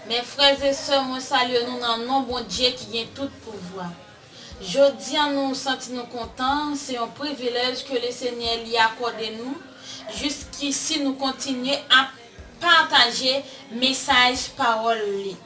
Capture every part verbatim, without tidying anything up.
Mes frères et sœurs, mwen salye nou nan non Bondye ki gen tout pouvwa. Jodi a nou santi nou kontan, se yon privilèj ke Lesenyè li akòde nou. Jiskisi nou kontinye ap pataje mesaj pawòl li.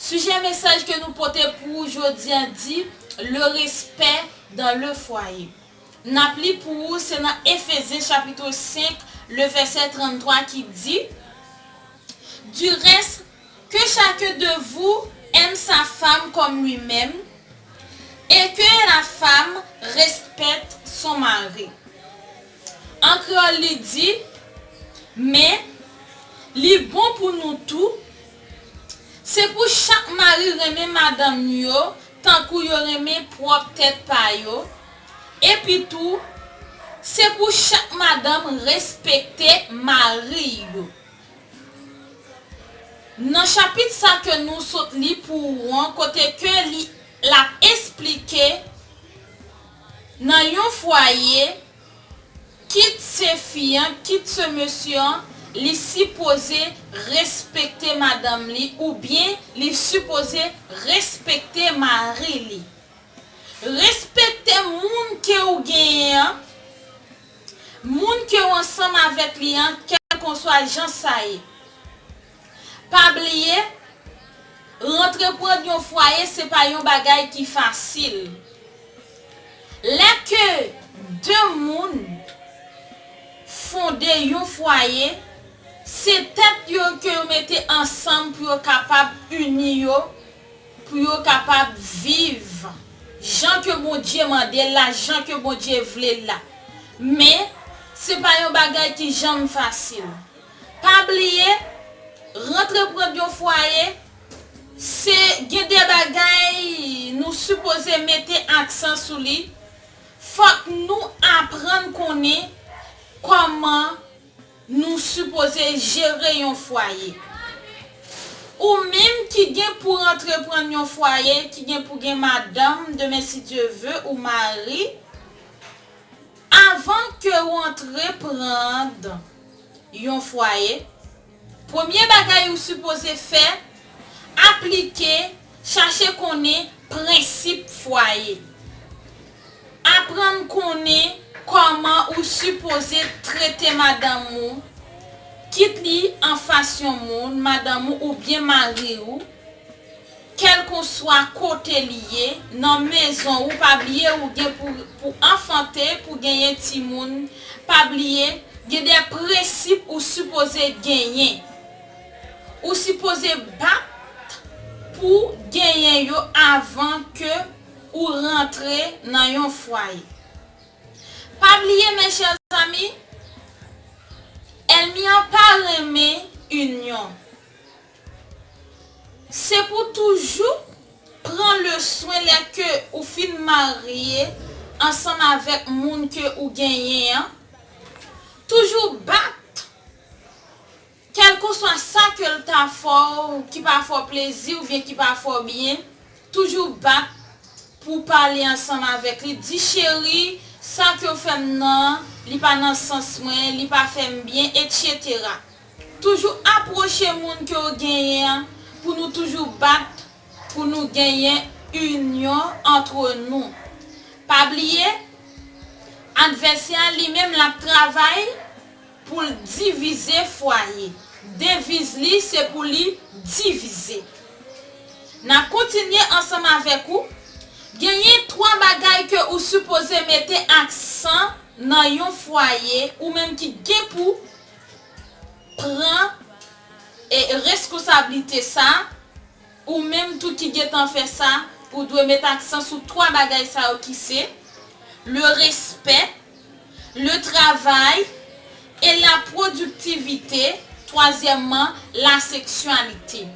Sijè mesaj ke nou pote pou jodi a di, le respect dans le foyer. N ap li pou ou, se nan Efezyen chapit senk, le vèsè tranntwa ki di, du reste, que chacun de vous aime sa femme comme lui-même, et que la femme respecte son mari. An kreyòl, li di, men li bon pou nou tou, se pou chak mari renmen madanm yo tankou yo renmen pwòp tèt pa yo, epi tou, se pou chak madanm respekte mari yo. Nan chapit sa ke nou sot li pou ou an, kote ke li, l ap esplike nan yon fwaye, kit se fi an, kit se mesye an, li sipoze respekte madanm li oubyen li sipoze respekte mari li. Respekte moun ke ou genyen an, moun ke w ansanm avèk li an, kèlkeswa jan sa ye. Pa bliye, rantre pran yon fwaye se pa yon bagay ki fasil. Lè ke de moun fonde yon fwaye, se tèt yo ke yo mete ansanm pou yo kapab ini yo, pou yo kapab viv jan ke Bondye mande l la, jan ke Bondye vle l la. Men, se pa yon bagay ki janm fasil. Pa bliye, rantre pran yon fwaye, se gen de bagay nou sipoze mete aksan sou li. Fòk nou aprann konnen kòman nou sipoze jere yon fwaye. Ou menm ki gen pou rantre pran yon fwaye, ki gen pou gen madanm, demen si Dye ve, ou mari, avan ke w antreprann yon fwaye, premye bagay ou sipoze fè, aplike, chache konnen prensip fwaye. Aprann konnen kòman ou sipoze trete madanm ou, kit li anfas yon moun, madanm ou oubyen mari w, kèlkeswa kote li ye, nan mezon ou, pa bliye ou gen pou, pou anfante, pou genyen timoun, pa bliye, gen de prensip ou sipoze genyen. Ou sipoze bat pou genyen yo avan ke ou rantre nan yon fwaye. Pa bliye, mes chers amis, ènmi an pa renmen inyon. Se pou toujou pran le swen lè ke ou fin marye ansanm avèk moun ke ou genyen an. Toujou bat, kèlkeswa sa ke l ta fè w, ki pa fè w plezi oubyen ki pa fè w byen, toujou bat pou w pale ansanm avèk li. Di, cheri, sa ke w fè m nan, li pa nan sans mwen, li pa fè m byen, etsetera. Toujou apwoche moun ke w genyen an pou nou toujou bat, pou nou genyen inyon antre nou. Pa bliye, advèsè a li menm l ap travay pou l divize fwaye. Deviz li se pou li divize. N ap kontinye ansanm avèk ou. Genyen twa bagay ke ou sipoze mete aksan nan yon fwaye, ou menm ki gen pou pran e reskonsablite sa, ou menm tou ki gentan fè sa, ou dwe met aksan sou twa bagay sa yo ki se le respect, le travail et la productivité, twazyèmman, la sexualité.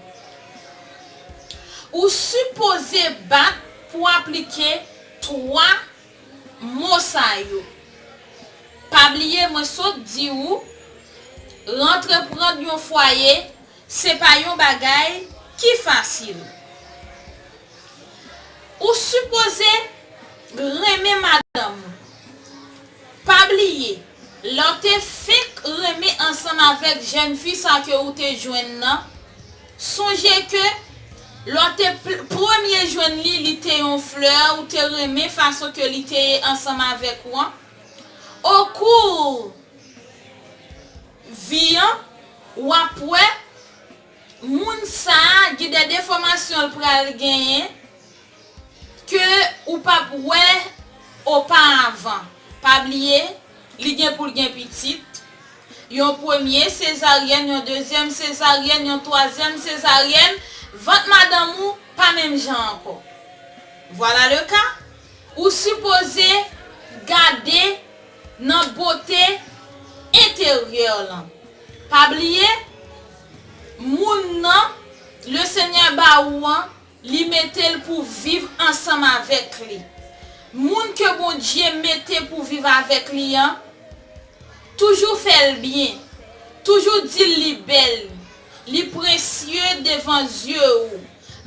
Ou sipoze bat pou aplike twa mo sa yo. Pa bliye, mwen sot di ou, rantre pran yon fwaye, se pa yon bagay ki fasil. Ou sipoze renmen madanm ou. Pa bliye, lè w te fenk renmen ansanm avèk jèn fi sa ke ou te jwenn nan, Sonje ke lè w te pl- premye jwenn li, li te yon flè, ou te renmen fason ke li te ye ansanm avèk ou an. Okou vi an, w ap wè moun sa a gen de defòmasyon l pral genyen ke ou p ap wè oparavan. Pa bliye, li gen pou l gen pitit. Yon premye sezaryèn, yon dezyèm sezaryèn, yon twazyèm sezaryèn, vant madanm ou pa menm jan ankò. Voilà le cas. Ou sipoze gade nan bote enteryè lan. Pa bliye, moun nan Lesenyè ba ou an, li mete l pou viv ansanm avèk li. Moun ke Bondye mete pou viv avèk li an, toujou fè l byen. Toujou di l li bèl, li presye devan zye ou.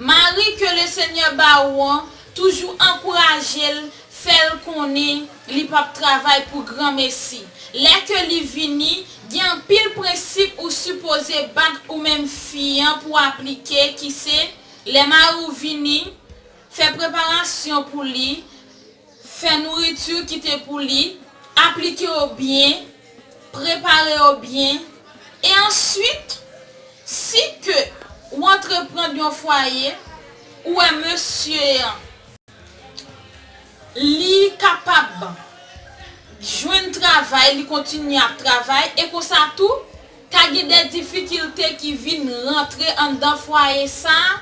Mari ke Lesenyè ba ou an, toujou ankouraje l, fè l konnen li p ap travay pou granmesi. Lè ke li vini, gen anpil prensip ou sipoze bat ou menm fi an pou aplike, ki se, lè mari w vini, fè preparasyon pou li, fè nouriti kite pou li, aplike yo byen, prepare yo byen, e answit, si ke w antreprann yon fwaye, ou wè mesye an, li kapab jwenn travay, li kontinye ap travay, e konsa tou, ka gen de difikilte ki vin rantre anndan fwaye sa a,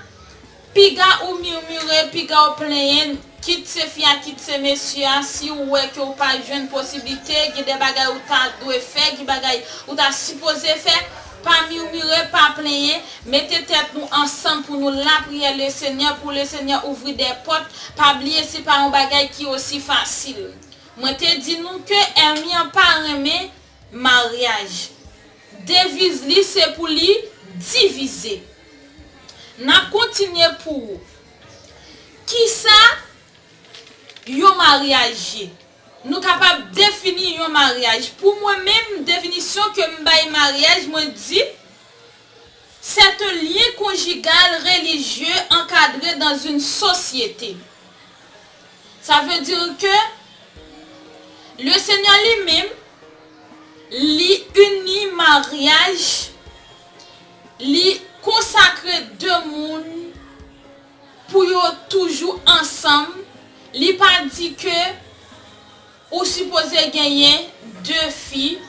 piga ou mimire, piga ou plenyen, kit se fi a, kit se mesye a, si ou wè ke ou pa jwenn posiblite, gen de bagay ou ta dwe fè, gen bagay ou ta sipoze fè, pa mimire, pa plenyen, mete tèt nou ansanm pou nou lapriyè Lesenyè, pou Lesenyè ouvri de pòt, pa bliye se pa yon bagay ki osi fasil. Mwen te di nou ke ènmi an pa renmen maryaj. Deviz li se pou li divize. N ap kontinye pou ou. Kisa yon maryaj ye? Nou kapab defini yon maryaj. Pou mwen menm, definisyon ke m bay maryaj, mwen di, c'est un lien conjugal religieux encadré dans une société. Sa vle di ke Lesenyè li menm, li ini maryaj, li konsakre de moun pou yo toujou ansanm. Li pa di ke ou sipoze genyen de fi,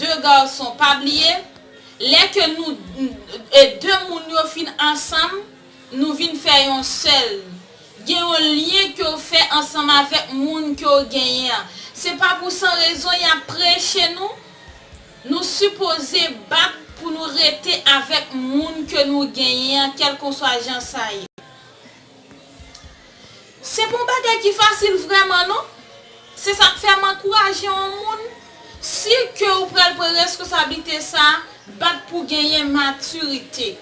de gason. Pa bliye, lè ke nou, e, de moun yo fin ansanm, nou vin fè yon sèl. Gen yon lyen ke w fè ansanm avèk moun ke w genyen an. Se pa pou san rezon y ap preche nou. Nou sipoze bat pou nou rete avèk moun ke nou genyen an, kèlkeswa jan sa ye. Se pa yon bagay ki fasil vrèman, non. Se sa k fè m ankouraje yon moun, si ke ou pral pran reskonsablite sa, bat pou genyen matirite.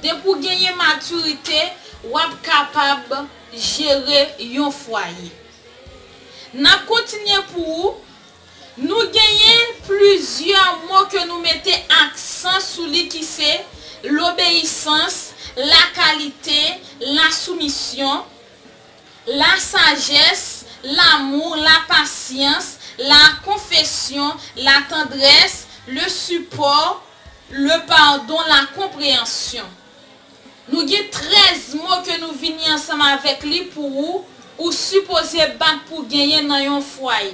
Depi w genyen matirite, w ap kapab jere yon fwaye. N ap kontinye pou ou. Nou genyen plizyè mo ke nou mete aksan sou li ki se lobeyisans, lakalite, lasoumisyon, lasajès, lamou, lapasyans, lakonfesyon, latandrès, le sipò, le padon, lakonpreyansyon. Nou gen trèz mo ke nou vini ansanm avèk li pou ou, ou sipoze bat pou genyen nan yon fwaye.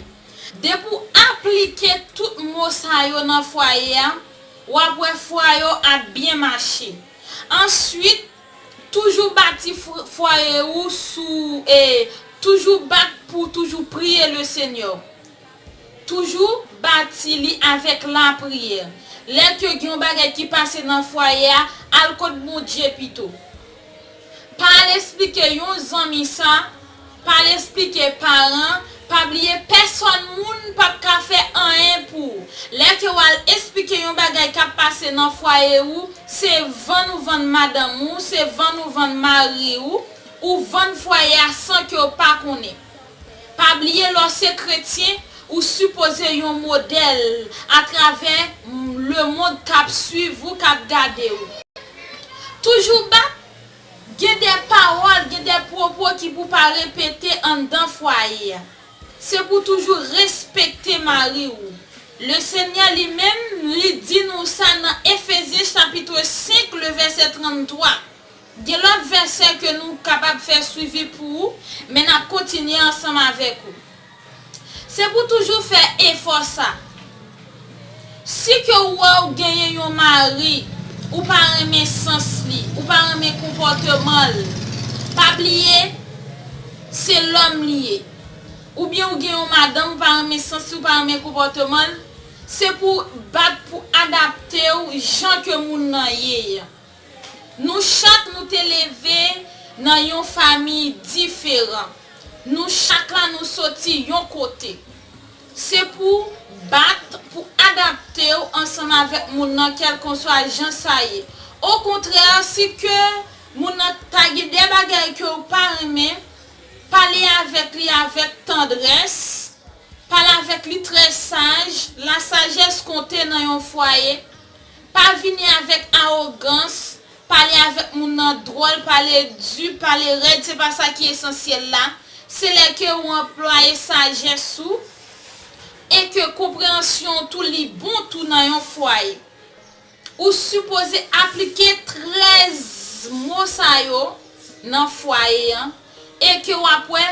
Depi w aplike tout mo sa yo nan fwaye a, w ap wè fwaye w ap byen mache. Answit, toujou bati fw- fwaye ou sou, e, toujou bat pou toujou priye Lesenyè. Toujou bati li avèk lapriyè. Lè ke gen yon bagay ki pase nan fwaye a, al kot Bondye pito. Pa al esplike yon zanmi sa, pa al esplike paran, pa bliye pèsòn moun p ap ka fè anyen pou ou. Lè ke w al esplike yon bagay k ap pase nan fwaye ou, se vann ou vann madanm ou, se vann ou vann mari ou, ou vann fwaye a san ke w pa konnen. Pa bliye lè w se kretyen, ou sipoze yon modèl atravè lemonn k ap swiv ou, k ap gade w. Tou toujou bat, gen de pawòl, gen de pwopo ki pou pa repete anndan fwaye a. Se pou toujou respekte mari w. Le Senyè li menm, li di nou sa nan Efezyen chapit senk, le vèsè tranntwa. Gen lòt vèsè ke nou kapab fè swivi pou ou, men n ap kontinye ansanm avèk ou. Se pou toujou fè efò sa. Si ke ou wè ou genyen yon mari, ou pa renmen sans li, ou pa renmen konpòteman l, pa bliye, se lòm li ye. Oubyen ou gen yon madanm, ou pa renmen sans li, ou pa renmen konpòteman l, se pou bat pou adapte w jan ke moun nan ye a. Nou chak nou te leve nan yon fanmi diferan. Nou chak la nou soti yon kote. Se pou bat, pou adapte w ansanm avèk moun nan, kèlkanswa jan sa ye. Okontrè, si ke moun nan ta gen de bagay ke w pa renmen, pale avèk li avèk tandrès, pale avèk li trè saj, lasajès konte nan yon fwaye. Pa vini avèk awogans, pale avèk moun nan dwòl, pale di, pale rèd, se pa sa ki esansyèl la. Se lè ke ou anplwaye sajès ou e ke konpreyansyon tou li bon tou nan yon fwaye. Ou sipoze aplike trèz mo sa yo nan fwaye an e ke w ap wè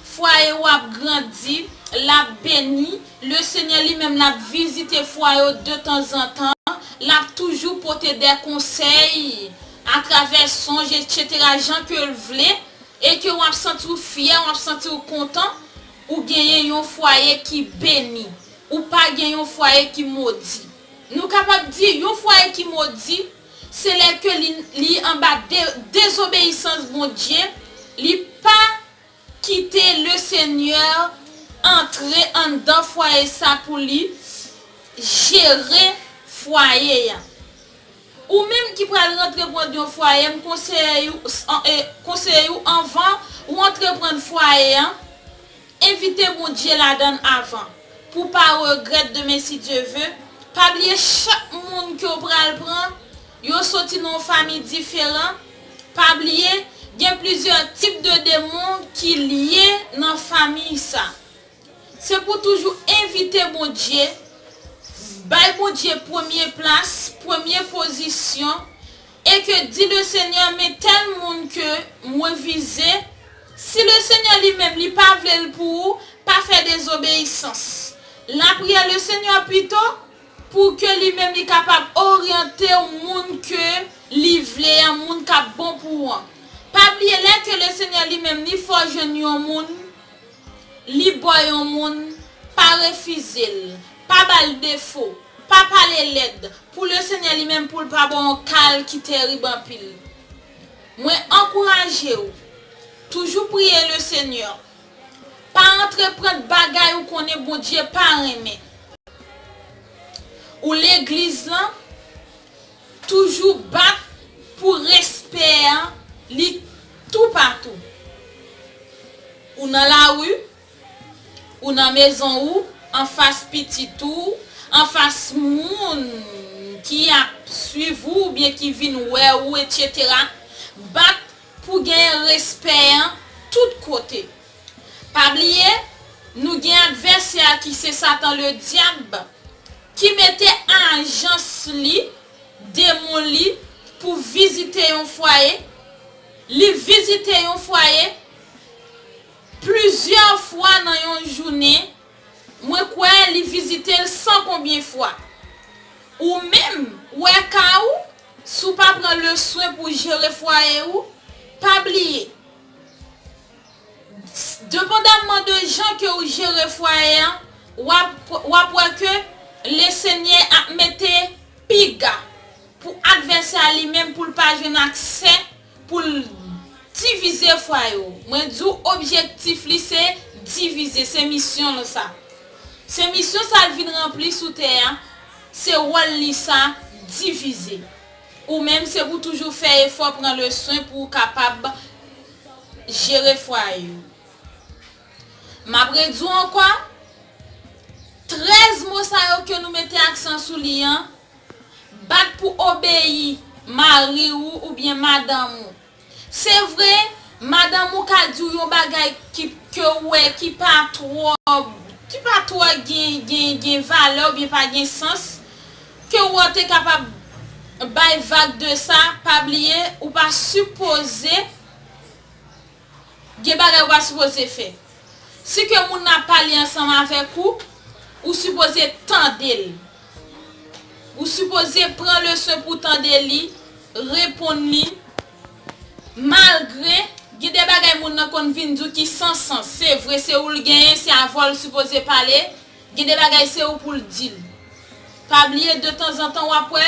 fwaye w ap grandi, l ap beni, le Senyè li menm l ap vizite fwaye w detanzantan, l ap toujou pote de konsèy atravè sonj, etsetera, jan ke l vle, e ke w ap santi w fyè, w ap santi w kontan, ou genyen yon fwaye ki beni, ou pa gen yon fwaye ki modi. Nou kapab di yon fwaye ki modi, se lè ke li, li anba de, dezobeyisans Bondye, li pa kite le Senyè antre anndan fwaye sa pou li jere fwaye a. Ou menm ki pral rantre pran yon fwaye, m konseye w, an, e, konseye w anvan ou antreprann fwaye an, envite Bondye ladan l avan, pou w pa regrèt demen si Dye ve. Pa bliye chak moun ke w pral pran, yo soti nan yon fanmi diferan. Pa bliye, gen plizyè tip de demon ki lye nan fanmi sa. Se pou toujou envite Bondye, bay Bondye premye plas, premye pozisyon, e ke di le Senyè, men tèl moun ke mwen vize, si le Senyè li menm li pa vle l pou ou, pa fè dezobeyisans. Lapriyè le Senyè pito, pou ke li menm li kapab oryante w moun ke li vle an, moun k ap bon pou ou an. Pa bliye lè ke le Senyè li menm li fè w jwenn yon moun, li ba w yon moun, pa refize l, pa ba l defo, pa pale lèd, pou le Senyè li menm pou l pa ba w yon kal ki terib anpil. Mwen ankouraje w, toujou priye le Senyè, pa antreprann bagay ou konnen Bondye pa renmen. Ou legliz lan, toujou bat pou respè an, li toupatou. Ou nan lari, ou nan mezon ou, anfas pitit ou, anfas moun ki ap swiv ou oubyen ki vin wè ou, etsetera. Bat pou genyen respè an tout kote. Pa bliye, nou gen advèsè a ki se Satan Ledyab, ki mete ajans li, demon li, pou vizite yon fwaye. Li vizite yon fwaye plizyè fwa nan yon jounen. Mwen kwè li vizite l san konbyen fwa. Ou menm, ou wè ka ou, si w pa pran le swen pou jere fwaye ou, pa bliye. Depandamman de jan ke ou jere fwaye an, w ap, w ap wè ke le Senyè ap mete piga pou advèsè a li menm, pou l pa jwenn aksè, pou l divize fwaye w. Mwen di w, objektif li se divize, se misyon l sa. Se misyon sa l vin ranpli sou tè a, se wòl li sa, divize. Ou menm, se pou toujou fè efò, pran le swen pou w kapab jere fwaye w. M ap redi w ankò, trèz mo sa yo ke nou mete aksan sou li an, bat pou obeyi mari w, ou, oubyen madanm ou. Se vre, madanm ou ka di w yon bagay ki, ke w wè ki pa twò, ki pa twò gen, gen, gen valè oubyen pa gen sans, ke w te kapab bay vag de sa, pa bliye, ou pa sipoze gen bagay ou pa sipoze fè. Si ke moun nan ap pale ansanm avèk ou, ou sipoze tande l. Ou sipoze pran le swen pou tande li, reponn li, malgre gen de bagay moun nan konn vin di w ki san sans. Se vre, se ou l genyen, se avè w l sipoze pale, gen de bagay se ou pou l di l. Pa bliye, de tanzantan, w ap wè,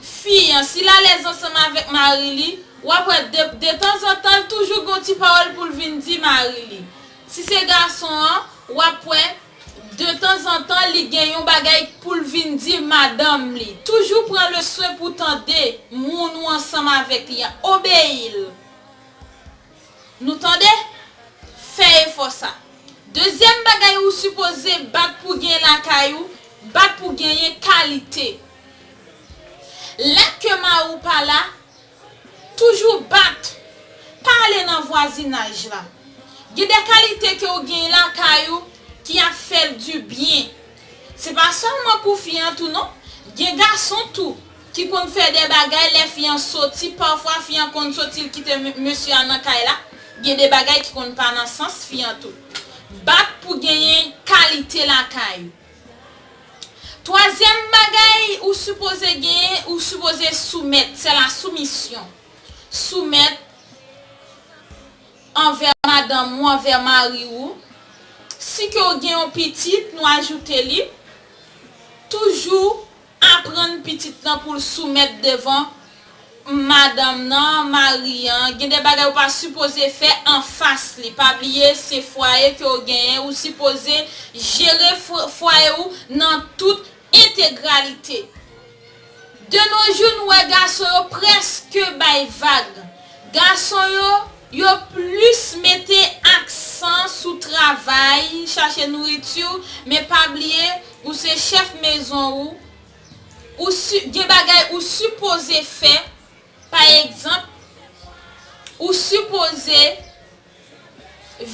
fi an, si l alèz ansanm avèk mari li, w ap wè de, de tanzantan, l toujou gen yon ti pawòl pou l vin di mari li. Si se gason an, w ap wè, de tanzantan, li gen yon bagay pou l vin di madanm li. Toujou pran le swen pou tande moun ou ansanm avèk li an. Obeyi l. Nou tande? Fè efò sa. Dezyèm bagay ou sipoze bat pou gen lakay ou, bat pou genyen kalite. Lè ke mari w pa la, toujou bat. Pa ale nan vwazinaj la. Gen de kalite ke w gen lakay ou ki ap fè l di byen. Se pa sèlman pou fi an tou non. Gen gason tou ki konn fè de bagay lè fi an soti, pafwa fi an konn soti l kite m-, mesye a nan kay la. Gen de bagay ki konn pa nan sans fi an tou. Bat pou genyen kalite lakay ou. Twazyèm bagay ou sipoze genyen, ou sipoze soumèt, se la soumisyon. Soumèt anvè madanm ou, anvè mari ou. Si ke w gen yon pitit, nou ajoute li. Toujou aprann pitit lan pou l soumèt devan madanm nan, mari an. Gen de bagay ou pa sipoze fè anfas li. Pa bliye, se fwaye ke w genyen. Ou sipoze jere fw-, fwaye ou nan tout entegralite. De nos jours, nou wè gason yo prèske bay vag. Gason yo, yo plis mete aksan sou travay, chache nouriti, men pa bliye, ou se chèf mezon ou, ou si-, gen bagay ou sipoze fè, pa egzanp, ou sipoze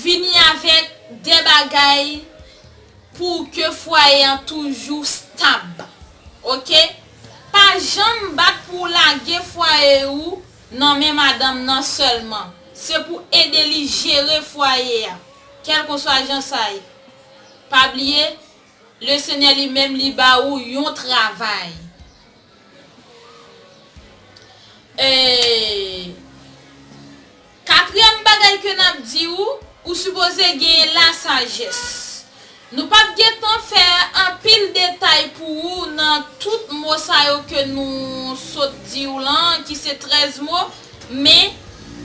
vini avèk de bagay pou ke fwaye an toujou stab. Oke? Pa janm bat pou w lage fwaye ou nan men madanm nan sèlman. Se pou ede li jere fwaye a. Kèlkeswa jan sa ye. Pa bliye, Lesenyè li menm li ba ou yon travay. E, katriyèm bagay ke n ap di ou, ou sipoze genyen lasajès. Nou p ap gentan fè anpil detay pou ou nan tout mo sa yo ke nou sot di w lan, ki se trèz mo, men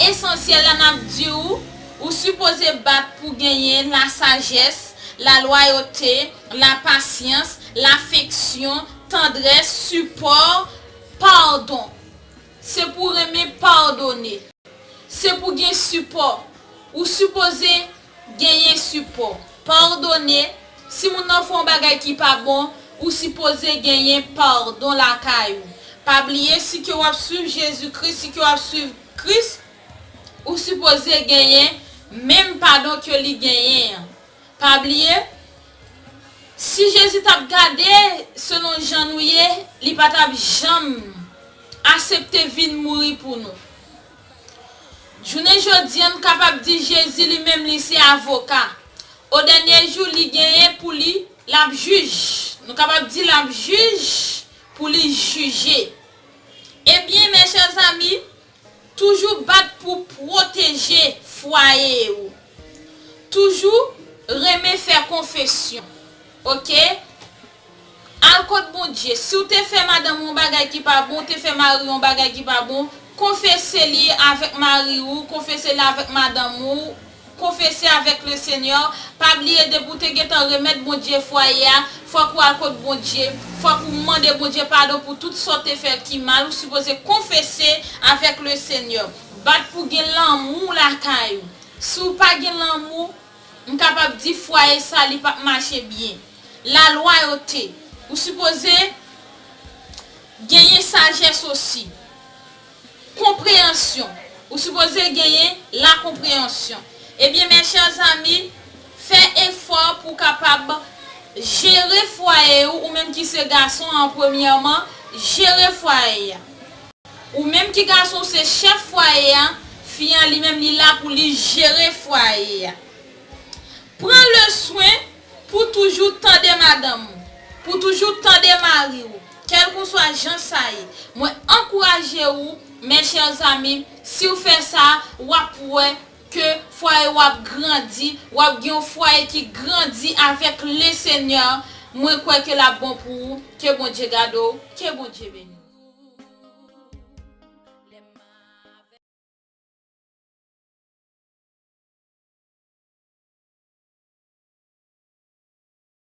esansyèl la n ap di ou, ou sipoze bat pou genyen lasajès, lalwayote, lapasyans, lafeksyon, tandrès, sipò, padon. Se pou renmen padone. Se pou gen sipò. Ou sipoze genyen sipò. Padone, si moun nan fè yon bagay ki pa bon, ou sipoze genyen padon lakay ou. Pa bliye, si ke w ap swiv Jezi Kris, si ke w ap swiv Kris, ou sipoze genyen menm padon ke li genyen an. Pa bliye, si Jezi t ap gade selon jan nou ye, li pa t ap janm aksepte vin mouri pou nou. Jounen jodi a, n kapab di Jezi li menm li se avoka. O dènye jou, li genyen pou li, l ap jij. Nou kapab di l ap jij pou li jije. Ebyen, mes chers amis, toujou bat pou pwoteje fwaye ou. Toujou renmen fè konfesyon. Oke? Al kot Bondye. Si w te fè madanm ou yon bagay ki pa bon, w te fè mari w yon bagay ki pa bon, konfese li avèk mari w, konfese li avèk madanm ou, konfese avèk Lesenyè. Pa bliye, depi w te gentan remèt Bondye fwaye a, fòk ou al kot Bondye, fòk ou mande Bondye padon pou tout sa w te fè ki mal, ou sipoze konfese avèk Lesenyè. Bat pou gen lanmou lakay ou. Si w pa gen lanmou, m kapab di fwaye sa li p ap mache byen. Lalwayote, ou sipoze genyen sajès osi. Konpreyansyon. Ou sipoze genyen lakonpreyansyon. Ebyen, mes chers amis, fè efò pou w kapab jere fwaye ou, ou menm ki se gason an, premyèman, jere fwaye a. Ou menm ki gason, ou se chèf fwaye a, fi an li menm li la pou li jere fwaye a. Pran le swen pou toujou tande madanm ou, pou toujou tande mari w, kèlkeswa jan sa ye. Mwen ankouraje ou, mes chers amis, si w fè sa, w ap wè ke fwaye w ap grandi, w ap gen yon fwaye ki grandi avèk le Seigneur. Mwen kwè ke l ap bon pou ou. Ke Bondye gade w, ke Bondye beni w.